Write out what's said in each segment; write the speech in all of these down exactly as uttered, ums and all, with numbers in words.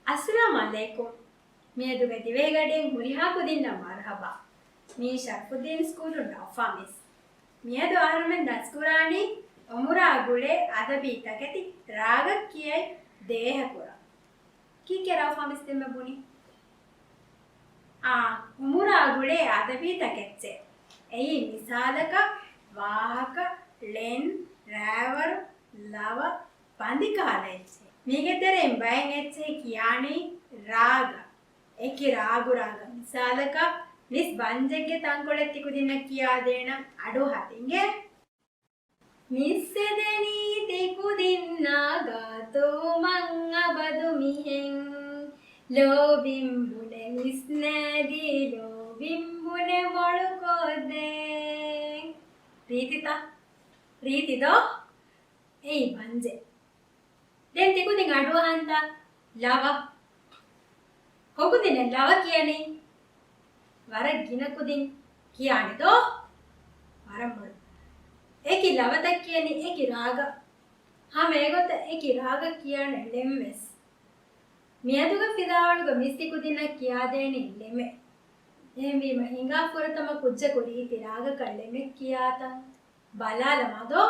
އައްސަލާމު ޢަލައިކުމް. މިއަދުގެ ދިވެހިގަޑިއިން ހުރިހާ ކުދިންނަށް މަރުޙަބާ. މީ ޝަރަފުއްދީން ސްކޫލުން ނައުފާ މިސް. މިއަދު އަހަރުމެން ދަސްކުރާނީ އުމުރާ ގުޅޭ އަދަބީ ތަކެތި ރާގަށް ކިޔައި ދޭހަކުރަން. ކީކޭ ނައުފާ މިސް ދެންމެ ބުނީ؟ އާ، އުމުރާ ގުޅޭ އަދަބީ ތަކެއްޗެއް. އެއީ މިސާލަކަށް ވާހަކަ، ޅެން، ރައިވަރު، ލަވަ، ބަނދި ކަހަލަ އެއްޗެއް. މީގެ ތެރެއިން ބައެއް އެއްޗެހި ކިޔާނީ ރާގަ. އެކި ރާގު ރާގަ. މިސާލަކަށް މިސް ބަންޖެއްގެ ތަންކޮޅެއް ތިކުދިންނަށް ކިޔާދޭނަން އަޑުއަހާ ތިނގޭ. މިސްއެދެނީ ތިކުދިންނާ ގާތުވުމަށް އަބަދު މިހެން. ލޯބިން ބުނެ މިސް ނޭދީ، ލޯބިން ބުނެ މޮޅު ކޮށްދޭ. ރީތިތަ؟ ރީތި ދޯ؟ އެއީ ބަންޖެ. ދެން ތިކުދިން އަޑުއަހަންތަ؟ ލަވަ. ކޮކުދިނެއް ލަވަ ކިޔަނީ؟ ވަރަށް ގިނަ ކުދިން ކިޔާނެ ދޯ؟ ވަރަށް މޮޅު. އެކި ލަވަތައް ކިޔަނީ އެކި ރާގަށް. ހަމަ އެގޮތަށް އެކި ރާގަށް ކިޔާނެ ޅެން ވެސް. މިއަދުގެ ފިލާވަޅުގަ މިސް ތިކުދިންނަށް ކިޔާދޭނީ ޅެމެއް. އެހެންވީމަ ހިނގާ ފުރަތަމަ ކުއްޖަކު ރީތި ރާގަކަށް ޅެމެއް ކިޔާތަން ބަލާލަމާ ދޯ؟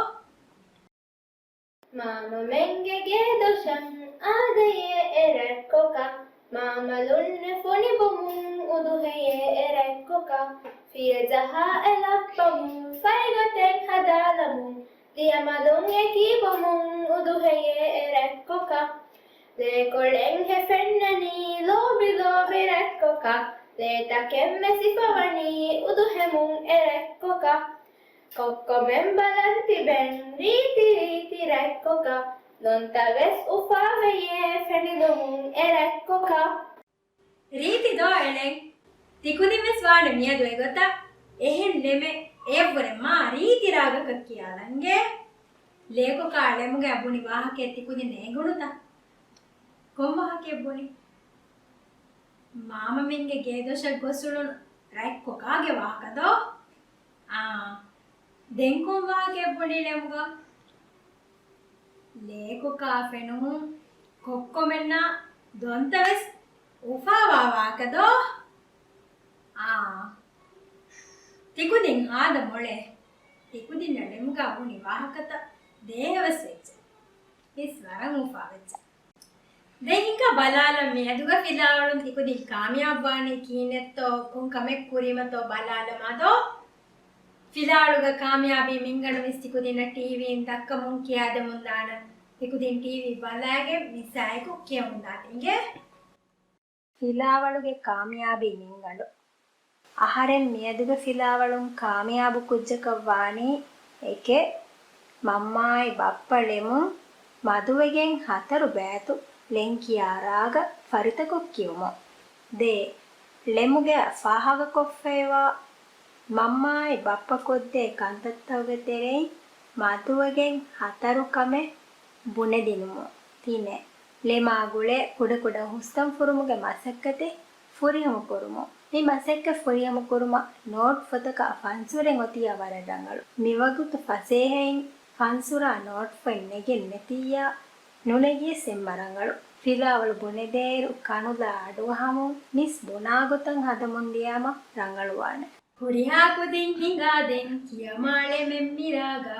މާމަމެންގެ ގޭދޮށަށް އާދަޔޭ އެ ރަތްކޮކަށް، މާމަލުންނެ ފޮނިބުމުން އުދުހެޔޭ އެ ރަތްކޮކަށް، ފިޔަ ޖަހާ އެ ލައްޕަމުން ފައިގޮތެއް ހަދާލަމުން، ލިޔަމަލުން އެކީބުމުން އުދުހެޔޭ އެ ރަތްކޮކަށް، ލޭކޮޅެއްހެ ފެންނަނީ ލޯބި ލޯބި ރަތްކޮކަށް، ލޭތަކެއްމެ ސިފަވަނީ އުދުހެމުން އެ ރަތްކޮކަށް. ކޮއްކޮމެން ބަލަން ތިބެން ރީތި ރީތި ރަތްކޮކަށް، ލޮންތައް ވެސް އުފާވެޔޭ ފެނިލުމުން އެ ރަތްކޮކަށް. ރީތި ދޯ އެޅެން؟ ތިކުދިން ވެސް ވާނެ މިއަދު އެގޮތަށް އެހެން ޅެމެއް އެއަށްވުރެ މާ ރީތި ރާގަކަށް ކިޔާލަންގޭ. ލޭކޮކާ ޅެމުގައި ބުނި ވާހަކައެއް ތިކުދިންނަށް އެނގުނުތަ؟ ކޮން ވާހަކައެއް ބުނި؟ މާމަމެންގެ ގޭދޮށަށް ގޮސް އުޅުނު ރަތްކޮކާގެ ވާހަކަ ދޯ؟ އާ، ދެން ކޮން ވާހަކައެއް ބުނީ ޅެމުގަ؟ ލޭކޮކާ ފެނުމުން ކޮއްކޮމެންނާ ދޮންތައް ވެސް އުފާވާ ވާހަކަ ދޯ؟ އާ، ތިކުދިން ހާދަ މޮޅޭ. ތިކުދިންނަށް ޅެމުގަ ބުނި ވާހަކަތައް ދޭހަވެސް ވެއްޖެ. މިސް ވަރަށް އުފާވެއްޖެ. ދެން ހިނގާ ބަލާލަން މިއަދުގެ ފިލާވަޅުން ތިކުދިން ކާމިޔާބުވާނީ ކިހިނެއްތޯ ކޮން ކަމެއް ކުރީމަތޯ ބަލާލަމާ ދޯ؟ ފިލާވަޅުގަ ކާމިޔާބީ މިންގަނޑު މިސް ތިކުދިންނަށް ޓީވީއިން ދައްކަމުން ކިޔާދެމުންދާނަން. ތިކުދިން ޓީވީ ބަލާގެން މިސްއާއެކު ކިޔަމުންދާތި އިނގޭ. ފިލާވަޅުގެ ކާމިޔާބީ މިންގަނޑު. އަހަރެން މިއަދުގެ ފިލާވަޅުން ކާމިޔާބު ކުއްޖަކަށް ވާނީ އެކެއް، މަންމާއި ބައްޕަ ޅެމުން މަދުވެގެން ހަތަރު ބައިތު ޅެން ކިޔާ ރާގަށް ފަރިތަކޮށް ކިޔުމުން. ދޭ، ޅެމުގައި ފާހަގަކޮށްފައިވާ މަންމާއި ބައްޕަ ކޮށްދޭ ކަންތައްތަކުގެ ތެރެއިން މަދުވެގެން ހަތަރު ކަމެއް ބުނެދިނުމުން. ތިނެއް، ޅެމާ ގުޅޭ ކުޑަކުޑަ ހުސްތަން ފުރުމުގެ މަސައްކަތެއް ފުރިހަމަ ކުރުމުން. މި މަސައްކަތް ފުރިހަމަ ކުރުމަށް ނޯޓް ފޮތަކަށް ފަންސުރެއް އޮތިއްޔާ ވަރަށް ރަނގަޅު. މިވަގުތު ފަސޭހައިން ފަންސުރާ ނޯޓް ފޮތް ނެގެން ނެތިއްޔާ ނުނެގިޔަސް އެންމެ ރަނގަޅު. ފިލާވަޅު ބުނެދޭއިރު ކަނުލާ އަޑުއަހަމުން މިސް ބުނާގޮތަށް ހަދަމުން ދިޔާމަ ރަނގަޅުވާނެ. ހުރިހާ ކުދިން ހިނގާދޭން ކިޔަމާ ޅެމެއް މިރާގަ.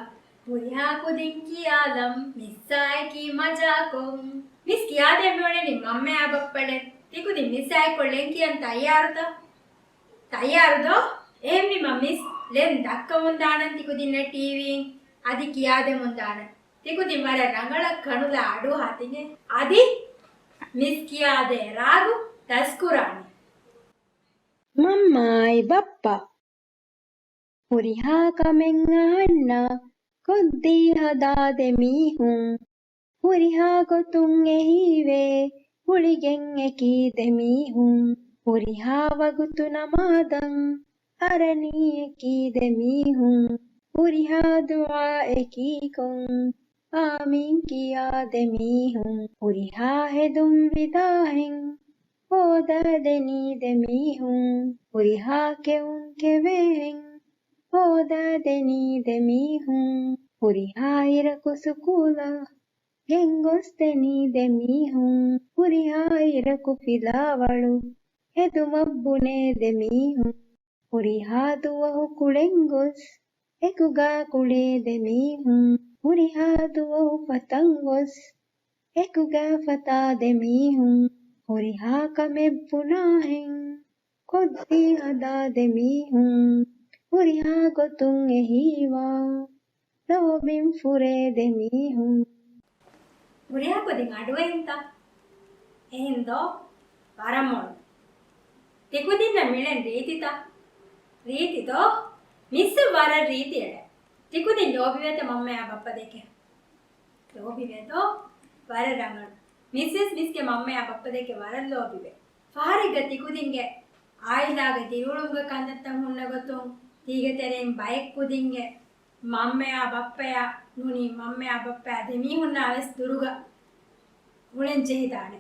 ހުރިހާ ކުދިން ކިޔާލަން މިސްއާއެކީ މަޖާކޮށް. މިސް ކިޔާދޭން މިއުޅެނީ މަންމަޔާ ބައްޕަ ޅެން. ތިކުދިން މިސްއާއެކު ޅެން ކިޔަން ތައްޔާރުތަ؟ ތައްޔާރު ދޯ؟ އެހެންވީމަ މިސް ޅެން ދައްކަމުންދާނަން ތިކުދިންނަށް ޓީވީއިން. އަދި ކިޔާދެމުންދާނަން. ތިކުދިން ވަރަށް ރަނގަޅަށް ކަނުލާ އަޑުއަހާ ތިނގޭ. އަދި މިސް ކިޔާދޭ ރާގު ދަސްކުރާނީ. މަންމާއި ބައްޕަ. ހުރިހާ ކަމެއް އަހަންނަށް ކޮށްދީ ހަދާދޭ މީހުން. ހުރިހާ ގޮތުން އެހީވޭ ގުޅިގެން އެކީ ދެމީހުން. ހުރިހާ ވަގުތު ނަމާދަށް އަރަނީ އެކީ ދެމީހުން. ހުރިހާ ދުޢާއެކީ ކޮށް އާމީން ކިޔާ ދެމީހުން. ހުރިހާ ހެދުން ވިދާހެން ހޯދާދެނީ ދެމީހުން. ހުރިހާ ކެއުން ކެވޭހެން ހޯދާދެނީ ދެމީހުން. ހުރިހާ އިރަކު ސުކޫލަށް ގެންގޮސްދެނީ ދެމީހުން. ހުރިހާ އިރަކު ފިލާވަޅު ހެދުމަށް ބުނޭ ދެމީހުން. ހުރިހާ ދުވަހު ކުޅެން ގޮސް އެކުގާ ކުޅޭ ދެމީހުން. ހުރިހާ ދުވަހު ފަތަން ގޮސް އެކުގާ ފަތާ ދެމީހުން. ހުރިހާ ކަމެއް ބުނާހެން ކޮށްދީ ހަދާ ދެމީހުން. ހުރިހާ ގޮތުން އެހީވާ ލޯބިން ފުރޭ ދެމީހުން. ހުރިހާ ކުދިން އަޑުއެހިންތަ؟ އެހެންދޯ؟ ވަރަށް މޮޅު. ތިކުދިންނަށް މިޅެން ރީތިތަ؟ ރީތި ދޯ؟ މިސްއަށް ވަރަށް ރީތި އެޅޭ. ތިކުދިން ލޯބިވޭތަ މަންމަޔާ ބައްޕަ ދެކެ؟ ލޯބިވޭ ދޯ؟ ވަރަށް ރަނގަޅު. މިސްވެސް މިސްގެ މަންމަޔާ ބައްޕަ ދެކެ ވަރަށް ލޯބިވޭ. ފަހަރެއްގަ ތިކުދިންގެ އާއިލާގެ ދިރިއުޅުމުގެ ކަންތައްތައް ހުންނަ ގޮތުން ތީގެ ތެރެއިން ބައެއް ކުދިންގެ މަންމަޔާ ބައްޕަޔާ ނޫނީ މަންމަޔާ ބައްޕަޔާ ދެމީހުންނާ ވެސް ދުރުގަ އުޅެން ޖެހިދާނެ.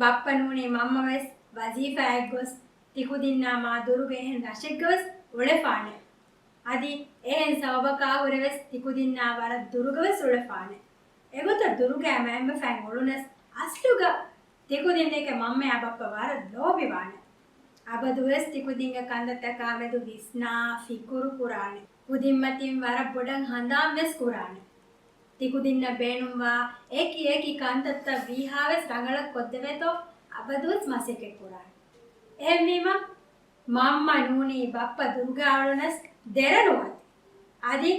ބައްޕަ ނޫނީ މަންމަ ވެސް ވަޒީފާއެއް ގޮސް ތިކުދިންނާ މާ ދުރުގަ އެހެން ރަށެއްގަ ވެސް އުޅެފާނެ. އަދި އެހެން ސަބަބަކާ ހުރެ ވެސް ތިކުދިންނާ ވަރަށް ދުރުގަ ވެސް އުޅެފާނެ. އެގޮތަށް ދުރުގައި މައިންބަފައިން އުޅުނަސް އަސްލުގަ ތިކުދިންނެކޭ މަންމަޔާ ބައްޕަ ވަރަށް ލޯބިވާނެ. އަބަދުވެސް ތިކުދިންގެ ކަންތައްތަކާމެދު ވިސްނާ ފިކުރު ކުރާނެ. ކުދިންމަތިން ވަރަށް ބޮޑަށް ހަނދާން ވެސް ކުރާނެ. ތިކުދިންނަށް ބޭނުންވާ އެކި އެކި ކަންތައްތައް ވީހާވެސް ރަނގަޅަށް ކޮށްދެވޭތޯ އަބަދުވެސް މަސައްކަތް ކުރާނެ. އެހެންވީމަ، މަންމަ ނޫނީ ބައްޕަ ދުރުގަ އުޅުނަސް ދެރަ ނުވަތި. އަދި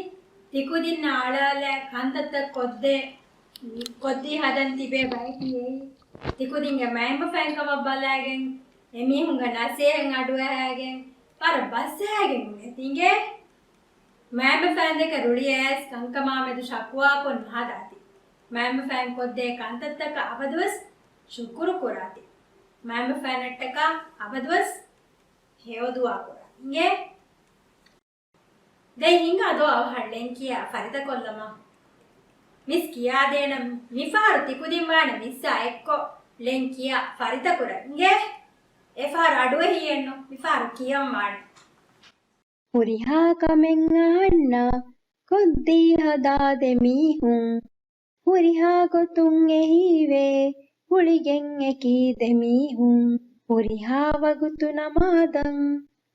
ތިކުދިންނަށް އަޅާލާ ކަންތައްތައް ކޮށްދޭ، ކޮށްދީ ހަދަން ތިބޭ ބަޔަކީ އެއީ ތިކުދިންގެ މައިންބަފައިން ކަމަށް ބަލާގެން، އެމީހުންގެ ނަސޭހަތް އަޑުއަހާގެން، ވަރަށް ބަސްއަހާގެން އުޅޭ ތިނގޭ. މައިންބަފައިން ދެކެ ރުޅިއައިސް ކަންކަމާމެދު ޝަކުވާކޮށް ނުހަދާތި. މައިންބަފައިން ކޮށްދޭ ކަންތައްތަކަށް އަބަދުވެސް ޝުކުރު ކުރާތި. މައިންބަފައިންނަށްޓަކާ އަބަދުވެސް ހެޔޮދުޢާ ކުރާ އިނގޭ. ދެން ހިނގާ ދޯ އަވަހަށް ޅެން ކިޔާ ފަރިތަކޮށްލަމާ. މިސް ކިޔާދޭނަން މިފަހަރު ތިކުދިން ވާނެ މިސްއާ އެއްކޮށް ޅެން ކިޔާ ފަރިތަކުރަން އިނގޭ. އެފަހަރު އަޑުއެހިއެއްނު މިފަހަރު ކިޔަން ވާނެ. ހުރިހާ ކަމެއް އަހަންނަށް ކޮށްދީ ހަދާ ދެމީހުން. ހުރިހާ ގޮތުން އެހީވޭ ގުޅިގެން އެކީ ދެމީހުން. ހުރިހާ ވަގުތު ނަމާދަށް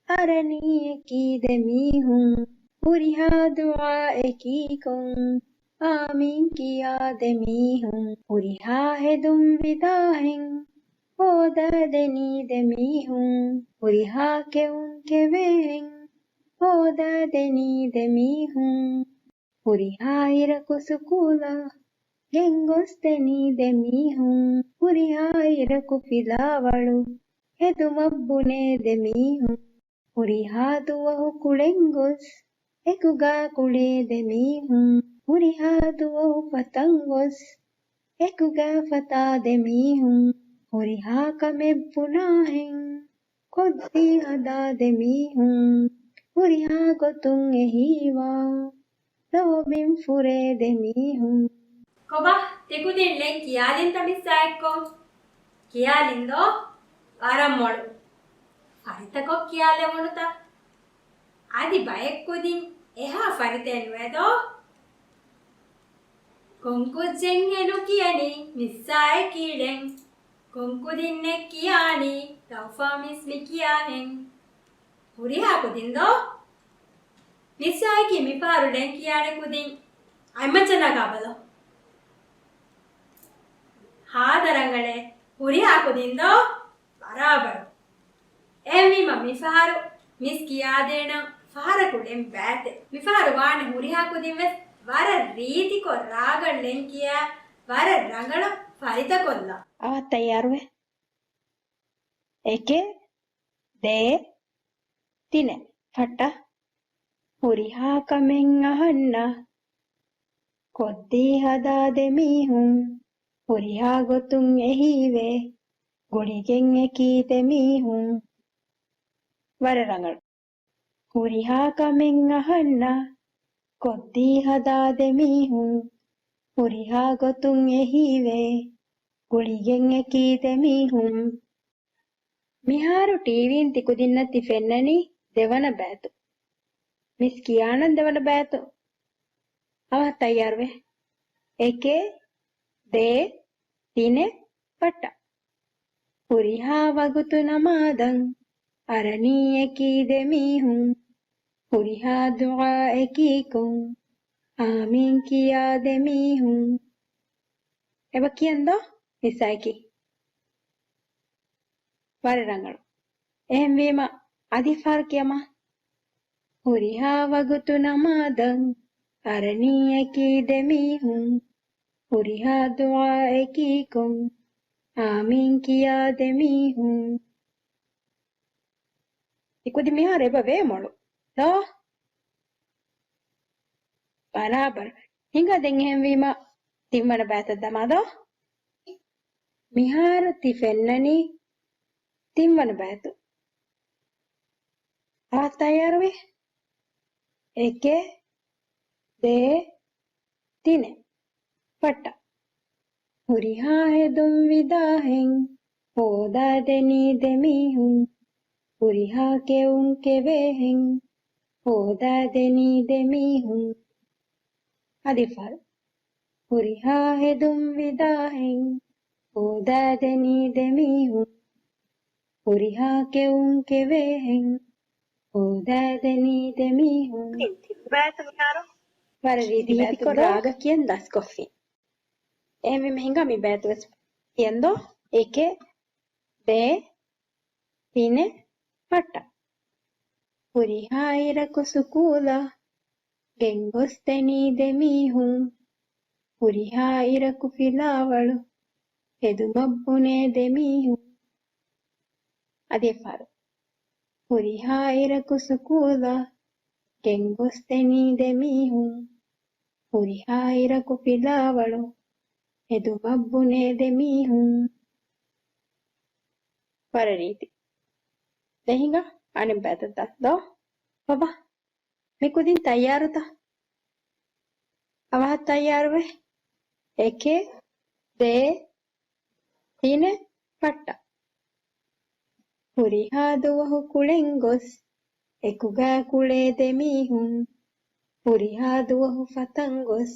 އަރަނީ އެކީ ދެމީހުން. ހުރިހާ ދުޢާ އެކީކޮށް އާމީން ކިޔާ ދެމީހުން. ހުރިހާ ހެދުން ވިދާހެން ހޯދާދެނީ ދެމީހުން. ހުރިހާ ކެއުން ކެވޭހެން ހޯދާދެނީ ދެމީހުން. ހުރިހާ އިރަކު ސުކޫލަށް ގެންގޮސްދެނީ ދެމީހުން. ހުރިހާ އިރަކު ފިލާވަޅު ހެދުމަށް ބުނޭ ދެމީހުން. ހުރިހާ ދުވަހު ކުޅެން ގޮސް އެކުގާ ކުޅޭ ދެމީހުން. ހުރިހާ ދުވަހު ފަތަން ގޮސް އެކުގާ ފަތާ ދެމީހުން. ހުރިހާ ކަމެއް ބުނާހެން ކޮށްދީ ހަދާ ދެމީހުން. ހުރިހާ ގޮތުން އެހީވާ ލޯބިން ފުރޭ ދެމީހުން. ކޮބާ، ތިކުދިން ޅެން ކިޔާލިންތަ މިސްއާ އެއްކޮށް؟ ކިޔާލިން ދޯ؟ ވަރަށް މޮޅު. ފަރިތަކޮށް ކިޔާލެވުނުތަ؟ އަދި ބައެއް ކުދިން އެހާ ފަރިތައެއް ނުވޭ ދޯ؟ ކޮން ކުއްޖެއްހޭ ނުކިޔަނީ މިސްއާއެކީ ޅެން؟ ކޮން ކުދިންނެއް ކިޔާނީ ރައުފާ މިސް މިކިޔާހެން؟ ހުރިހާ ކުދިން ދޯ؟ މިސްއާއެކީ މިފަހަރު ޅެން ކިޔާނެ ކުދިން. އަތްމައްޗަށް ނަގާބަލަ. ހާދަ ރަނގަޅޭ. ހުރިހާ ކުދިން ދޯ؟ ބަރާބަރު. އެހެންވީމަ މިފަހަރު މިސް ކިޔާދޭނަން ފަހަރަކު ޅެން ބާތެ. މިފަހަރު ވާނެ ހުރިހާ ކުދިން ވެސް ވަރަށް ރީތިކޮށް ރާގަށް ޅެން ކިޔާ ވަރަށް ރަނގަޅަށް ފަރިތަކޮށްލާ. އަވަހަށް ތައްޔާރުވެ. އެކެއް، ދޭއް، ތިނެއް. ފައްޓަ. ހުރިހާ ކަމެއް އަހަންނަށް ކޮށްދީ ހަދާ ދެމީހުން. ހުރިހާ ގޮތުން އެހީވޭ ގުޅިގެން އެކީ ދެމީހުން. ވަރަށް ރަނގަޅު. ހުރިހާ ކަމެއް އަހަންނަށް ކޮށްދީ ހަދާ ދެމީހުން. ހުރިހާ ގޮތުން އެހީވޭ ގުޅިގެން އެކީ ދެމީހުން. މިހާރު ޓީވީން ތިކުދިންނަށް ތި ފެންނަނީ ދެވަނަ ބައިތު. މިސް ކިޔާނަން ދެވަނަ ބައިތު. އަވަހަށް ތައްޔާރުވެ. އެކެއް، ދޭ، ތިނެއް، ފައްޓަ. ހުރިހާ ވަގުތު ނަމާދަށް އަރަނީ އެކީ ދެމީހުން. ހުރިހާ ދުޢާއެކީ ކޮށް އާމީން ކިޔާ ދެމީހުން. އެބަ ކިޔަން ދޯ މިސްރާއަކީ. ވަރަށް ރަނގަޅު. އެހެންވީމަ، އަދި ފާރު ކިޔަމާ. ހުރިހާ ވަގުތު ނަމާދަށް އަރަނީ އެކީ ދެމީހުން. ހުރިހާ ދުޢާއެކީ ކޮށް އާމީން ކިޔާ ދެމީހުން. ތިކުދިން މިހާރު އެބަ ވޭ މޮޅު. ދޯ؟ ބަރާބަރު. ހިނގާ ދެން އެހެންވީމަ ތިންވަނަ ބައިތައް ދަމާ ދޯ؟ މިހާރު ތި ފެންނަނީ ތިންވަނަ ބައިތު. އާ، ތައްޔާރުވޭ. އެކެއް، ދޭއް، ތިނެއް. ފައްޓަ. ހުރިހާ ހެދުން ވިދާހެން ހޯދާދެނީ ދެމީހުން. ހުރިހާ ކެއުން ކެވޭހެން ހޯދާދެނީ ދެމީހުން. އަދި ފާރު. ހުރިހާ ހެދުން ވިދާހެން ހޯދާދެނީ ދެމީހުން. ހުރިހާ ކެއުން ކެވޭހެން ހޯދާދެނީ ދެމީހުން. ތިން، ތިން ބައިތު މިހާރު. ވަރަށް ރީތިކޮށް ރާގަކީ ދަސްކޮށްފިން. އެހެންވީމަ ހިނގާ މި ބައިތު ވެސް ކިޔަން ދޯ؟ އެކެއް، ދޭއް، ތިނެއް، ފައްޓަ. ހުރިހާ އިރަކު ސުކޫލަށް ގެންގޮސްދެނީ ދެމީހުން. ހުރިހާ އިރަކު ފިލާވަޅު ހެދުމަށް ބުނޭ ދެމީހުން. އަދި އެއްފަހަރު. ހުރިހާ އިރަކު ސުކޫލަށް ގެންގޮސްދެނީ ދެމީހުން. ހުރިހާ އިރަކު ފިލާވަޅު ހެދުމަށް ބުނޭ ދެމީހުން. ވަރަށް ރީތި. ދެން ހިނގާ އަނެއް ބައިތައް ދޯ؟ ބަބާ، މި ކުދިން ތައްޔާރުތަ؟ އަވަހަށް ތައްޔާރުވޭ. އެކެއް، ދޭއް، ތިނެއް، ފައްޓަ. ހުރިހާ ދުވަހު ކުޅެން ގޮސް އެކުގަ ކުޅޭ ދެމީހުން. ހުރިހާ ދުވަހު ފަތަން ގޮސް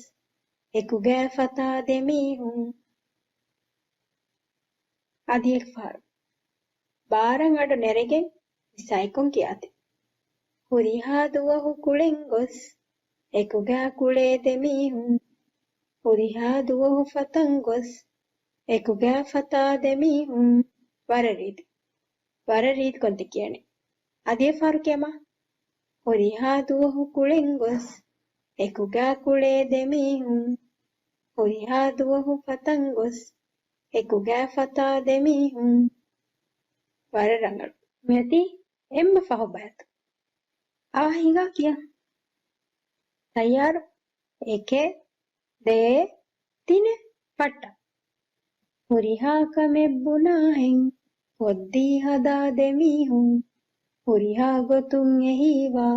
އެކުގަ ފަތާ ދެމީހުން. އަދި އެއްފަހަރު. ބާރަށް އަޑު ނެރެގެން މިސްރާއަކުން ކިޔާތި. ހުރިހާ ދުވަހު ކުޅެން ގޮސް އެކުގަ ކުޅޭ ދެމީހުން. ހުރިހާ ދުވަހު ފަތަން ގޮސް އެކުގަ ފަތާ ދެމީހުން. ވަރަށް ރީތި. ވަރަށް ރީތިކޮށް ތި ކިޔަނީ. އަދި އެއްފަހަރު ކިޔަމާ. ހުރިހާ ދުވަހު ކުޅެން ގޮސް އެކުގަ ކުޅޭ ދެމީހުން. ހުރިހާ ދުވަހު ފަތަން ގޮސް އެކުގަ ފަތާ ދެމީހުން. ވަރަށް ރަނގަޅު. މިއޮތީ އެންމެ ފަހު ބައިތު. އަވަހަށް ހިނގާ ކިޔަން. ތައްޔާރު؟ އެކެއް، ދޭއް، ތިނެއް، ފައްޓަ. ހުރިހާ ކަމެއް ބުނާހެން ކޮށްދީ ހަދާ ދެމީހުން. ހުރިހާ ގޮތުން އެހީވާ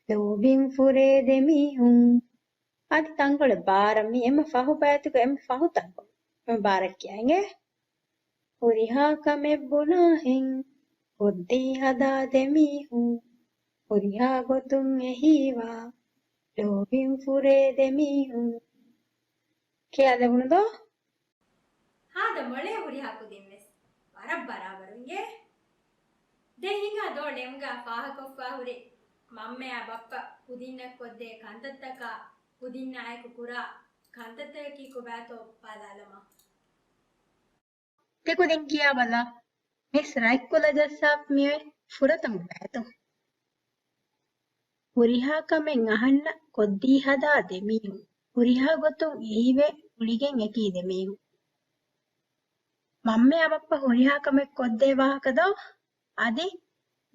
ލޯބިން ފުރޭ ދެމީހުން. އަދި ތަންކޮޅެއް ބާރަށް. މީ އެންމެ ފަހު ބައިތުގެ އެންމެ ފަހު ތަންކޮޅު. އެންމެ ބާރަށް ކިޔާ އިނގޭ. ހުރިހާ ކަމެއް ބުނާހެން ކޮށްދީ ހަދާ ދެމީހުން. ހުރިހާ ގޮތުން އެހީވާ ލޯބިން ފުރޭ ދެމީހުން. ކިޔާލެވުނު ދޯ؟ ހާދަ މޮޅޭ ހުރިހާ ކުދިން ވެސް. ވަރަށް ބަރާބަރު އިނގޭ. ދެން ހިނގާ ދޯ ނޭމުގަ ފާހަގަކޮށްފަ ހުރި މަންމަޔާ ބައްޕަ ކުދިންނަށް ކޮށްދޭ ކަންތައްތަކާ ކުދިންނާއެކު ކުރާ ކަންތައްތަކަކީ ކޮބާތޯ ބަލާލަމާ. ތިކުދިން ކިޔާބަލަ. މިސްރާ ރަތްކުލަ ޖައްސާފަ މިއޮތް ފުރަތަމަ ބައިތު. ހުރިހާ ކަމެއް އަހަންނަށް ކޮށްދީ ހަދާ ދެމީހުން. ހުރިހާ ގޮތުން އެހީވެ ގުޅިގެން އެކީ ދެމީހުން. މަންމަޔާ ބައްޕަ ހުރިހާ ކަމެއް ކޮށްދޭ ވާހަކަ ދޯ؟ އަދި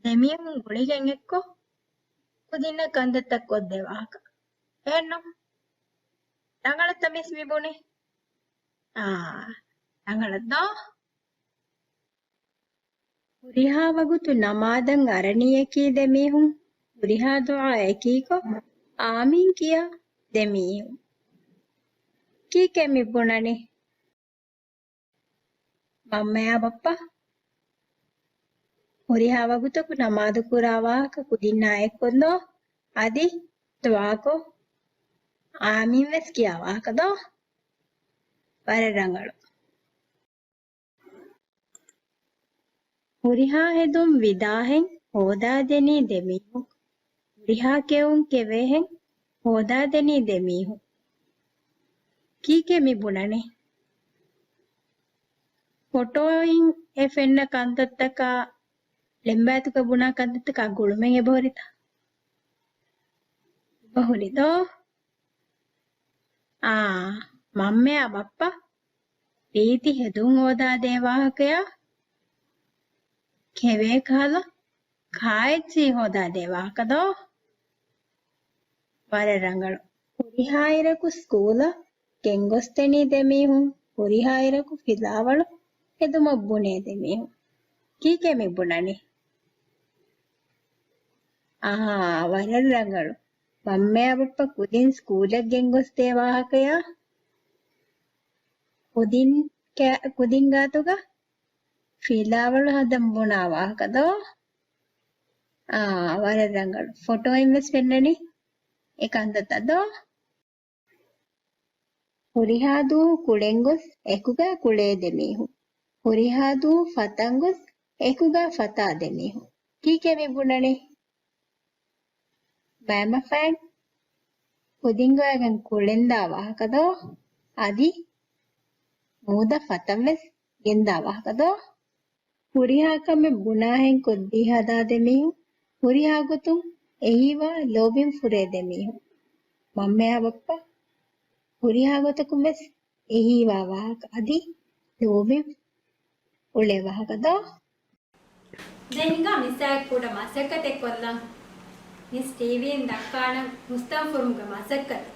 ދެމީހުން ގުޅިގެން އެއްކޮށް ކުދިންނަށް ކަންތައްތައް ކޮށްދޭ ވާހަކަ. އެހެންނު؟ ރަނގަޅަށްތަ މިސް މި ބުނީ؟ އާ، ރަނގަޅަށް ދޯ؟ ހުރިހާ ވަގުތު ނަމާދަށް އަރަނީއަކީ ދެމީހުން، ހުރިހާ ދުޢާއެކީ ކޮށް އާމީން ކިޔާ ދެމީހުން. ކީކޭ މި ބުނަނީ؟ މަންމަޔާ ބައްޕަ ހުރިހާ ވަގުތަކު ނަމާދު ކުރާ ވާހަކަ ކުދިންނާ އެއްކޮށް ދޯ؟ އަދި ދުޢާކޮށް އާމީން ވެސް ކިޔާ ވާހަކަ ދޯ؟ ވަރަށް ރަނގަޅު. ހުރިހާ ހެދުން ވިދާހެން ހޯދާދެނީ ދެމީހުން. ހުރިހާ ކެއުން ކެވޭހެން ހޯދާދެނީ ދެމީހުން. ކީކޭ މި ބުނަނީ؟ ފޮޓޯއިން އެ ފެންނަ ކަންތައްތަކާ، ޅެންބާތުގަ ބުނާ ކަންތައްތަކާ ގުޅުމެއް އެބަހުރިތަ؟ އެބަހުރި ދޯ؟ އާ، މަންމަޔާ ބައްޕަ ރީތި ހެދުން ހޯދާދޭ ވާހަކަޔާ ކެވޭ ކަހަލަ ކާއެއްޗިހި ހޯދާދޭ ވާހަކަ ދޯ؟ ވަރަށް ރަނގަޅު. ހުރިހާ އިރަކު ސްކޫލަށް ގެންގޮސްދެނީ ދެމީހުން، ހުރިހާ އިރަކު ފިލާވަޅު ހެދުމަށް ބުނޭ ދެމީހުން. ކީކޭ މި ބުނަނީ؟ އާ، ވަރަށް ރަނގަޅު. މަންމަޔާ ބައްޕަ ކުދިން ސްކޫލަށް ގެންގޮސްދޭ ވާހަކަޔާ ކުދިން ކަ-، ކުދިން ގާތުގަ ފިލާވަޅު ހަދަން ބުނާ ވާހަކަ ދޯ؟ އާ، ވަރަށް ރަނގަޅު. ފޮޓޯއިން ވެސް ފެންނަނީ އެ ކަންތައްތައް ދޯ؟ ހުރިހާ ދުވަހު ކުޅެން ގޮސް އެކުގަ ކުޅޭ ދެމީހުން. ހުރިހާ ދުވަހު ފަތަން ގޮސް އެކުގަ ފަތާ ދެމީހުން. ކީކޭ މި ބުނަނީ؟ ބައިމަފައިން ކުދިން ގޮވައިގެން ކުޅެންދާ ވާހަކަ ދޯ؟ އަދި މޫދަށް ފަތަން ވެސް ގެންދާ ވާހަކަ ދޯ؟ ހުރިހާ ކަމެއް ބުނާހެން ކޮށްދީ ހަދާ ދެމީހުން، ހުރިހާ ގޮތުން އެހީވާ ލޯބިން ފުރޭ ދެމީހުން. މަންމަޔާ ބައްޕަ ހުރިހާ ގޮތަކުން ވެސް އެހީވާ ވާހަކަ އަދި ލޯބިން އުޅޭ ވާހަކަ ދޯ؟ ދެން ހިނގާ މިސްއާއެކު ކުޑަ މަސައްކަތެއް ކޮށްލަން. މިސް ޓީވީއިން ދައްކާނަން ހުސްތަން ފުރުމުގެ މަސައްކަތެއް.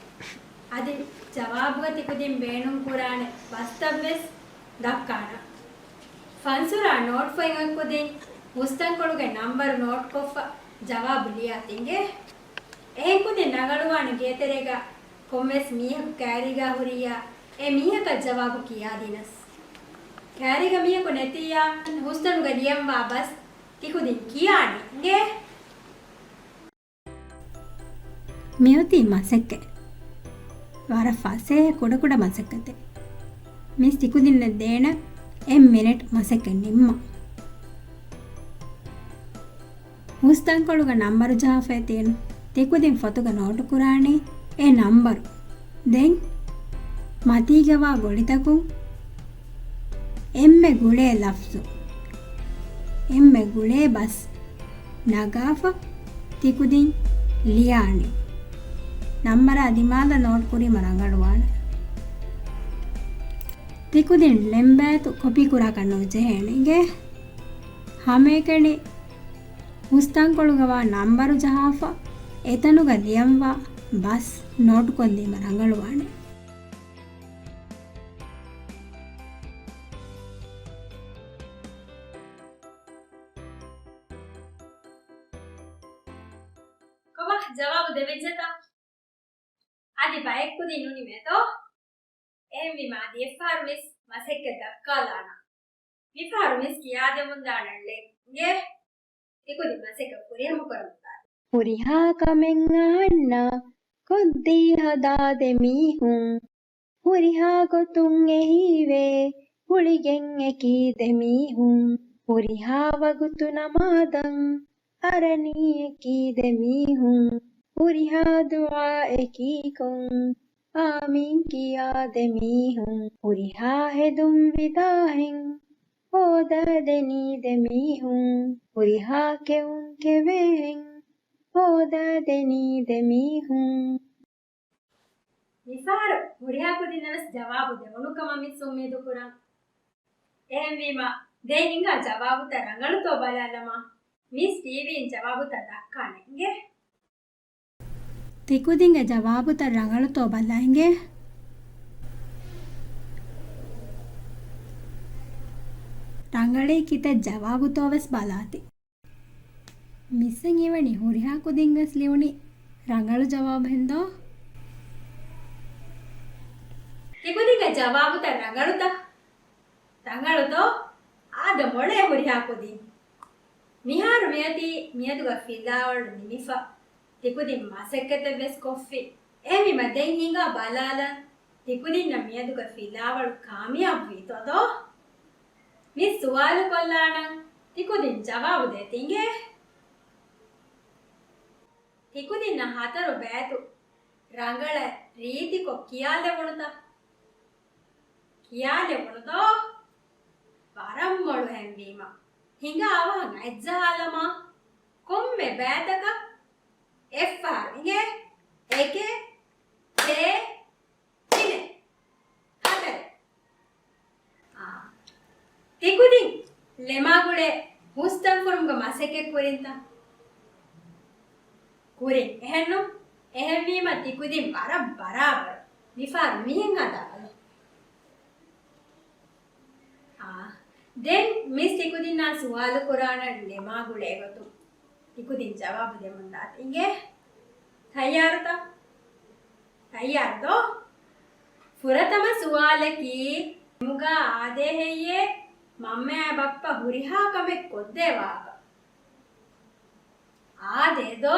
އަދި ޖަވާބުގަ ތިކުދިން ބޭނުންކުރާނެ ބަސްތައް ވެސް ދައްކާނަން. ފަންސުރާ ނޯޓްފޮތް އޮތް ކުދިން ހުސްތަންކޮޅުގެ ނަންބަރު ނޯޓްކޮށްފަ ޖަވާބު ލިޔާ ތިނގޭ. އެހެން ކުދިން ރަނގަޅުވާނެ ގޭތެރޭގަ ކޮންމެސް މީހަކު ކައިރީގަ ހުރިއްޔާ، އެ މީހަކަށް ޖަވާބު ކިޔާދިނަސް. ކައިރީގަ މީހަކު ނެތިއްޔާ، ހުސްތަނުގަ ލިޔަންވާ ބަސް ތިކުދިން ކިޔާނީ އިނގޭ. މިއޮތީ މަސައްކަތް. ވަރަށް ފަސޭހަ ކުޑަކުޑަ މަސައްކަތެއް. މިސް ތިކުދިންނަށް ދޭނަ އެއް މިނެޓް މަސައްކަތް ނިންމަން. ހުސްތަންކޮޅުގަ ނަންބަރު ޖަހާފައި ތިއުން ތިކުދިން ފޮތުގަ ނޯޓުކުރާނީ އެ ނަންބަރު. ދެން މަތީގަވާ ގޮޅިތަކުން އެންމެ ގުޅޭ ލަފްޒު، އެންމެ ގުޅޭ ބަސް ނަގާފަ ތިކުދިން ލިޔާނީ. ނަންބަރާ ދިމާލަށް ނޯޓުކުރީމަ ރަނގަޅުވާނެ. ތިކުދިން ޅެންބާތު ކޮޕީކުރާކަށް ނުޖެހޭނެ އިނގޭ. ހަމައެކަނި ހުސްތަންކޮޅުގަވާ ނަންބަރު ޖަހާފަ، އެތަނުގަ ލިޔަންވާ ބަސް ނޯޓުކޮށްލީމަ ރަނގަޅުވާނެ. ކޮބާ ޖަވާބު ދެވިއްޖެތަ؟ އަދި ބައެއް ކުދިން ނުނިމޭތޯ؟ އެހެންވީމާ އަދި އެއްފަހަރު މިސް މަސައްކަތް ދައްކާލާނަން. މިފަހަރު މިސް ކިޔާދެމުންދާނަން ޅެންގޭ. ތިކުދިން މަސައްކަތް ފުރިހަމަ ކުރަމުންދާނެ. ހުރިހާ ކަމެއް އަހަންނަށް ކޮށްދީ ހަދާ ދެމީހުން. ހުރިހާ ގޮތުން އެހީވޭ ގުޅިގެން އެކީ ދެމީހުން. ހުރިހާ ވަގުތު ނަމާދަށް އަރަނީ އެކީ ދެމީހުން. ހުރިހާ ދުޢާއެކީކޮށް އާމީން ކިޔާ ދެމީހުން. ހުރިހާ ހެދުން ވިދާހެން ހޯދާދެނީ ދެމީހުން. ހުރިހާ ކެއުން ކެވޭހެން ހޯދާދެނީ ދެމީހުން. މިފަހަރު ހުރިހާ ކުދިންނަށް ވެސް ޖަވާބު ދެވުނު ކަމަށް މިސް އުއްމީދު ކުރަން. އެހެންވީމަ، ދެން ހިނގާ ޖަވާބުތައް ރަނގަޅުތޯ ބަލާލަމާ. މިސް ޓީވީއިން ޖަވާބުތައް ދައްކާނެ އިނގޭ. ތިކުދިންގެ ޖަވާބުތައް ރަނގަޅުތޯ ބަލާ އިނގޭ. ރަނގަޅީ ކިތައް ޖަވާބުތޯ ވެސް ބަލާތި. މިސްއަށް އިވެނި ހުރިހާ ކުދިން ވެސް ލިޔުނީ ރަނގަޅު ޖަވާބެއް ހިނދޯ؟ ތިކުދިންގެ ޖަވާބުތައް ރަނގަޅުތަ؟ ރަނގަޅުތޯ؟ އާދަ މޮޅޭ ހުރިހާ ކުދިން. މިހާރު މިއޮތީ މިއަދުގަ ފިލާވަޅު ނިމިފަ. ތިކުދިން މަސައްކަތެއް ވެސް ކޮށްފި. އެހެންވީމަ ދެން ހިނގާ ބަލާލަން. ތިކުދިންނަށް މިއަދުގެ ފިލާވަޅު ކާމިޔާބުވީތޯ ދޯ؟ މި ސުވާލު ކޮށްލާނަން، ތިކުދިން ޖަވާބު ދޭތި އިނގޭ. ތިކުދިންނަށް ހަތަރު ބައިތު ރަނގަޅަށް ރީތިކޮށް ކިޔާލެވުނުތަ؟ ކިޔާލެވުނު ދޯ؟ ވަރަށް މޮޅު އެހެންވީމަ. ހިނގާ އަވަހަށް އަތްޖަހާލަމާ. ކޮންމެ ބައިތަކަށް އެއްފަހަރު އިނގޭ. އެކެއް، ދޭއް، ތިނެއް، ހަތަރެއް. އާ. ތިކުދިން ޅެމާގުޅޭ ހުސްތަންފުރުމުގެ މަސައްކަތް ކުރިންތަ؟ ކުރިން. އެހެންނު؟ އެހެންވީމަ ތިކުދިން ވަރަށް ބަރާބަރު. މިފަހަރު މިހެން ހަދާބަލަ. އާ. ދެން މިސް ތިކުދިންނާ ސުވާލު ކުރާނަން ޅެމާގުޅޭ ގޮތުން. ތިކުދިން ޖަވާބު ދެމުންދާތި އިނގޭ. ތައްޔާރުތަ؟ ތައްޔާރު ދޯ؟ ފުރަތަމަ ސުވާލަކީ، ޅެމުގަ އާދޭ ހެއްޔޭ މަންމައާ ބައްޕަ ހުރިހާ ކަމެއް ކޮށްދޭ ވާހަކަ؟ އާދޭ ދޯ؟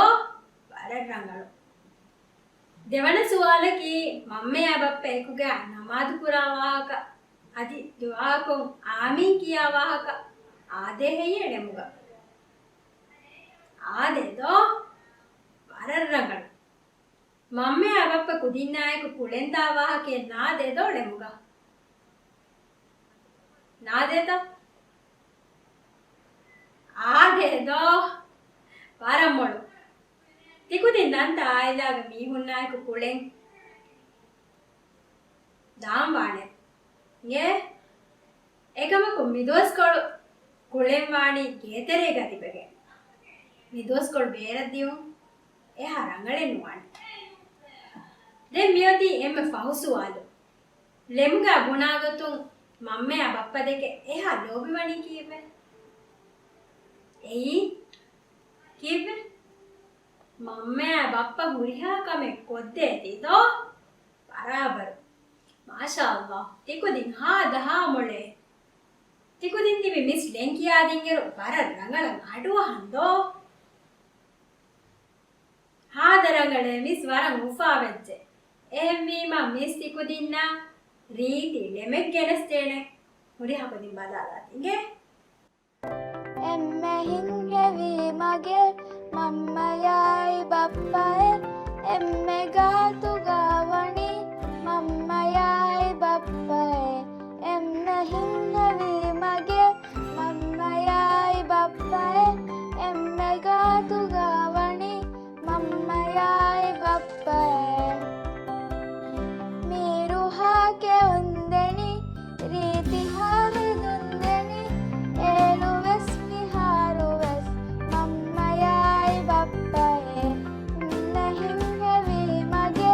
ވަރަށް ރަނގަޅު. ދެވަނަ ސުވާލަކީ، މަންމައާ ބައްޕަ އެކުގަ ނަމާދު ކުރާ ވާހަކަ، އަދި ދުޢާކޮށް އާމީން ކިޔާ ވާހަކަ، އާދޭ ހެއްޔޭ ޅެމުގަ؟ އާދޭ ދޯ؟ ވަރަށް ރަނގަޅު. މަންމައާ ބައްޕަ ކުދިންނާއެކު ކުޅެންދާ ވާހަކައެއް ނާދޭ ދޯ ޅެމުގަ؟ ނާދޭތަ؟ އާދޭ ދޯ؟ ވަރަށް މޮޅު. ތިކުދިން ދަންތަ އާއިލާގެ މީހުންނާއެކު ކުޅެން ދާން ވާނެ. އިނގޭ؟ އެކަމަކު މިދުވަސްކޮޅު ކުޅެން ވާނީ ގޭތެރޭގަ ތިބެގެން. މިދުވަސްކޮޅު ބޭރަށް ދިޔުން އެހާ ރަނގަޅެއް ނުވާނެ. ދެން މިއޮތީ އެންމެ ފަހު ސުވާލު. ޅެމުގަ ބުނާ ގޮތުން މަންމައާ ބައްޕަ ދެކެ އެހާ ލޯބިވަނީ ކީއްވެ؟ އެއީ ކީއްވެ؟ މަންމައާ ބައްޕަ ހުރިހާ ކަމެއް ކޮށްދޭތީ ދޯ؟ ބަރާބަރު. މާޝާﷲ. ތިކުދިން ހާދަހާ މޮޅޭ. ތިކުދިން ތިބި މިސް ޅެން ކިޔާދިންއިރު ވަރަށް ރަނގަޅަށް އަޑުއަހަން ދޯ؟ ހާދަ ރަނގަޅޭ މިސް ވަރަށް އުފާވެއްޖެ. އެހެންވީމަ މިސް ތިކުދިންނަށް ރީތި ޅެމެއް ގެނެސްދޭނެ. ހުރިހާ ކުދިން ބަލާލާތި އިނގޭ. އެންމެ ހިތްހެވީ މަގޭ މަންމަޔާއި ބައްޕައޭ، އެންމެ ގާތުގަ ވަނީ މަންމަޔާއި ބައްޕައޭ. އެންމެ ހިތްހެވީ މަގޭ މަންމަޔާއި ބައްޕައޭ، އެންމެ ގާތުގަ ވަނީ މަންމަޔާއި ބައްޕައޭ. މީރުހާ ކެއުންދެނީ، ރީތިހާ ހެދުންދެނީ، އޭރުވެސް މިހާރުވެސް މަންމަޔާއި ބައްޕައޭ. އެންމެ ހިތްހެވީ މަގޭ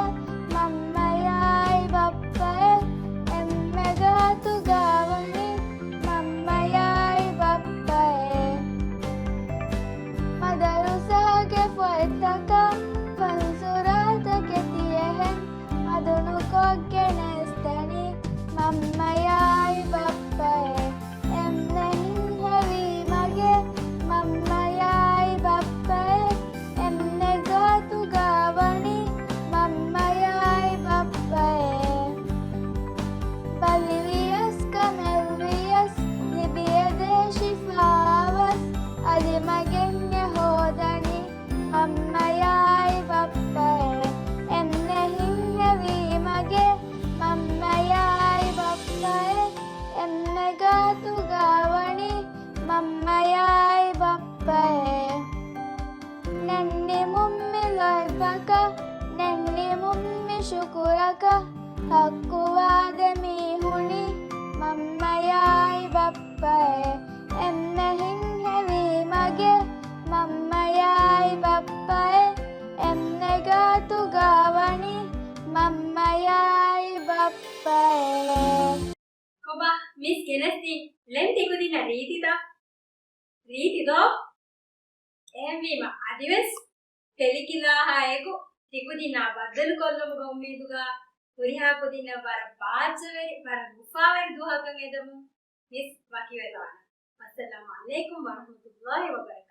މަންމަޔާއި ބައްޕައޭ، އެންމެ ގާތުގަ ވަނީ މަންމަޔާއި ބައްޕައޭ. މަދަރުސާގެ ފޮތްތަކާ ފަންސުރާތަކެތި އެހެން މަދުނުކޮށްގެނެސްދެނީ މަންމަޔާއި ބައްޕައޭ. އެންމެ ހިތްހެވީ މަގޭ މަންމަޔާއި ބައްޕައޭ، އެންމެ ގާތުގަ ވަނީ މަންމަޔާއި ބައްޕައޭ. ބަލިވިޔަސް ކަމެއްވިޔަސް ލިބި އެދޭ ޝިފާވަސް، އަލިމަގެން އެ ހޯދަނީ މަންމަޔާއި ބައްޕައޭ. އެންމެ ހިތްހެވީ މަގޭ މަންމަޔާއި ބައްޕައޭ، އެންމެ ގާތުގަ ވަނީ މަންމަޔާއި ބައްޕައޭ. ނެންނިމުން މި ލޯތްބަކަށް، ނެންނިމުން މި ޝުކުރަކަށް، ޙައްޤުވާ ދެމީހުނީ މަންމަޔާއި ބައްޕައޭ. އެންމެ ހިތްހެވީ މަގޭ މަންމަޔާއި ބައްޕައޭ، އެންމެ ގާތުގަ ވަނީ މަންމަޔާއި ބައްޕައޭ. ކޮބާ މިސް ގެނެސްދިން ޅެން ތިކުދިންނަށް ރީތިތަ؟ ރީތި ދޯ؟ އެހެންވީމަ އަދިވެސް ތެލިކިލާހާއެކު ތިކުދިންނާ ބައްދަލުކޮށްލުމުގެ އުއްމީދުގަ ހުރިހާ ކުދިންނަށް ވަރަށް ބާއްޖަވެރި، ވަރަށް އުފާވެރި ދުވަހަކަށް އެދަމުން މިސް ވަކިވެލާނަން. އައްސަލާމު ޢަލައިކުމް ވަރަޙްމަތުﷲ ވަބަރަކާތުހު.